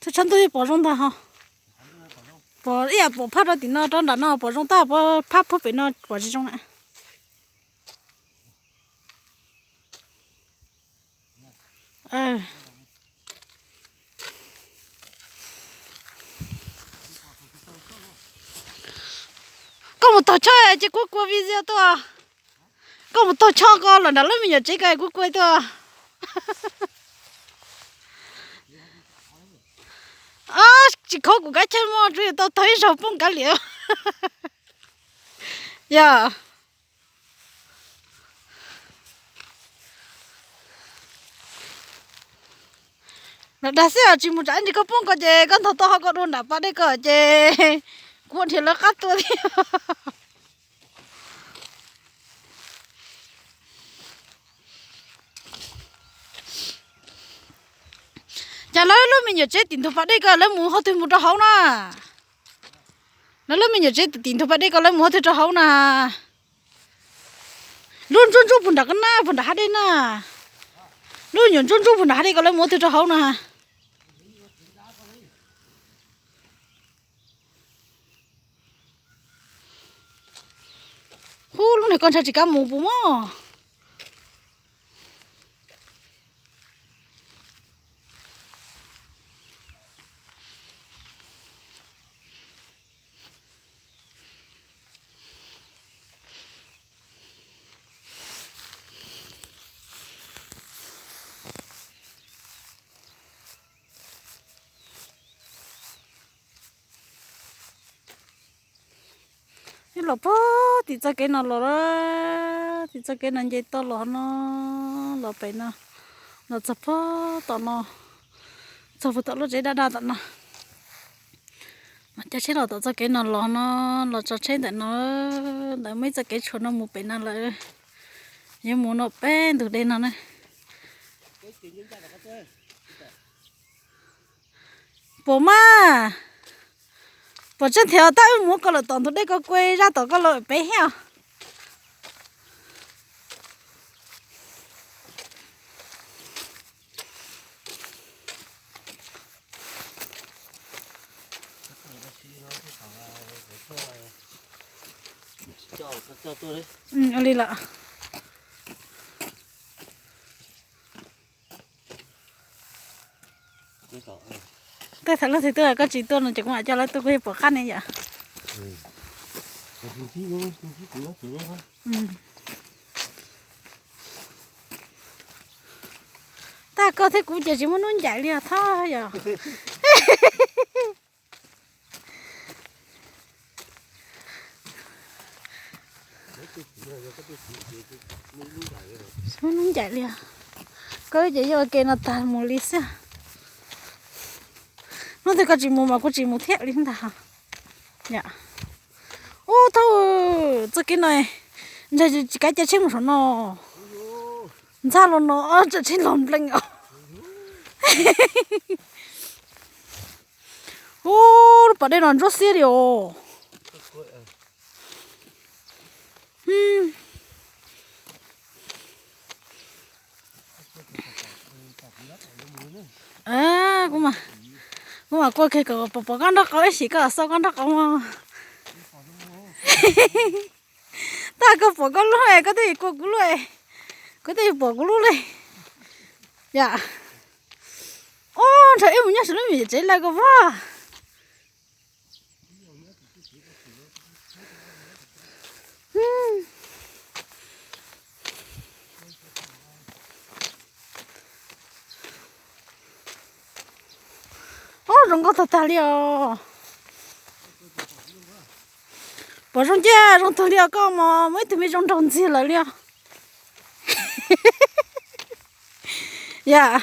Tshav ntuj pom zoo ntag ho. Pom ib yam pom phab rau tim no rau nram no pom zoo tag, phab puag pem no pom tsis zoo na. Koj mus taug choj ces kuv kua video tuaj. Koj mus taug choj ko los nram lub me nyuam tsev ko kuv kua tuaj. Tsis khuv kuv kab chaj mog, tsuas yog tau taug ib zaug poob kav liam. Yog dag xwb, tsis mus tsam ib ntsis koj poob ko ces koj ntog tau ho koj dua nram pas dej ko ces kuv ua nrhiav lawv qab tua thiab. Cas lawv lub me nyuam tsev tim ntug pas dej ko lawv mus qhov twg mus rau hauv na? Lawv lub me nyuam tsev tim ntug pas dej ko lawv mus qhov twg rau hauv na? Lub ntsuab ntsuab puag nram ko na, puag nram hav dej na. Lub nyuam ntsuab ntsuab puag nram hav dej ko lawv mus qhov twg rau hauv na? Hub, lub niag ko ntshe tsis kav mus puas muaj. Los puag tim txoj kev no los, tim txoj kev no nce toj los no, los pem no, los txog puag tom no, txog puag tom lub tsev daj daj tom no. Caij tsheb los tom txoj kev no los no, los tso tsheb ntawm no, ntawm muaj ib txoj kev tshuam no mus pem no lawm. Yuav mus no peb ntug dej no na. Pom mas, pom tseeb thiab, tab wb mus ko lawm tom ntug dej ko kuj zaj tom ko lawm pem thiab. Ua li lawm. Tej thaum leej twg tuaj koj tsis tuaj no ces kuv mam coj lawv tuaj kuj yeej pom qab ne yom. Tab koj thiab kuv ces tsis muaj hnub ncaim li os Thoj yom. Tsis muaj hnub ncaim li os. Koj ces yog ua ke no tag mus li xwb. Hnub twg koj tsis mus mas kuv tsis mus thiab li ntag. Ub, thaum txoj kev no ntshai tsis kav caij tsheb mus saum no. Ntxhab los no tseem tsheb los nplees os. Ub, lub pas dej no ntsuab xiab li os. Kuv mam kuaj kiag kom pom pom koj nraub qaum ib sim koj xauj koj nraub qaum mog. Tab koj pom koj lub es koj twb yuav kua kuv lub, kuv twb yuav pom kuv lub li. Yam, ub, ntshe wb mus nyob saum lub me nyuam tsev lawm ko pog. Ub, zoo nkauj tag tag li os. Pom zoo ciaj zoo tug li os, koj mas muaj ib tug me zoo nraug ntxiag lawm li os. Yam,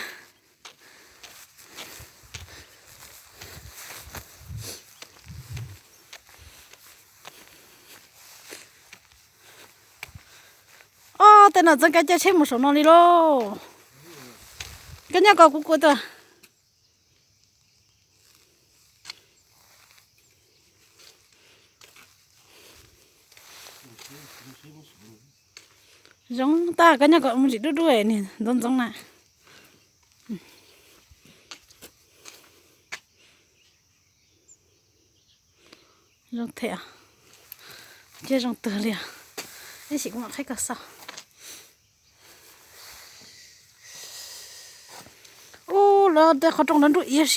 ob tej no txeev kav caij tsheb mus saum no li lauj. Koj nyob ko kuv kua tuaj. Zoo tag, koj nyob ko mus tsis dub dub niag ntxoov ntxoov na. Zoo thiab, cia zoo twg li. Ib sim kuv mam qhib koj xauj. Ub, lawv tej qhov rooj lawv nruab iab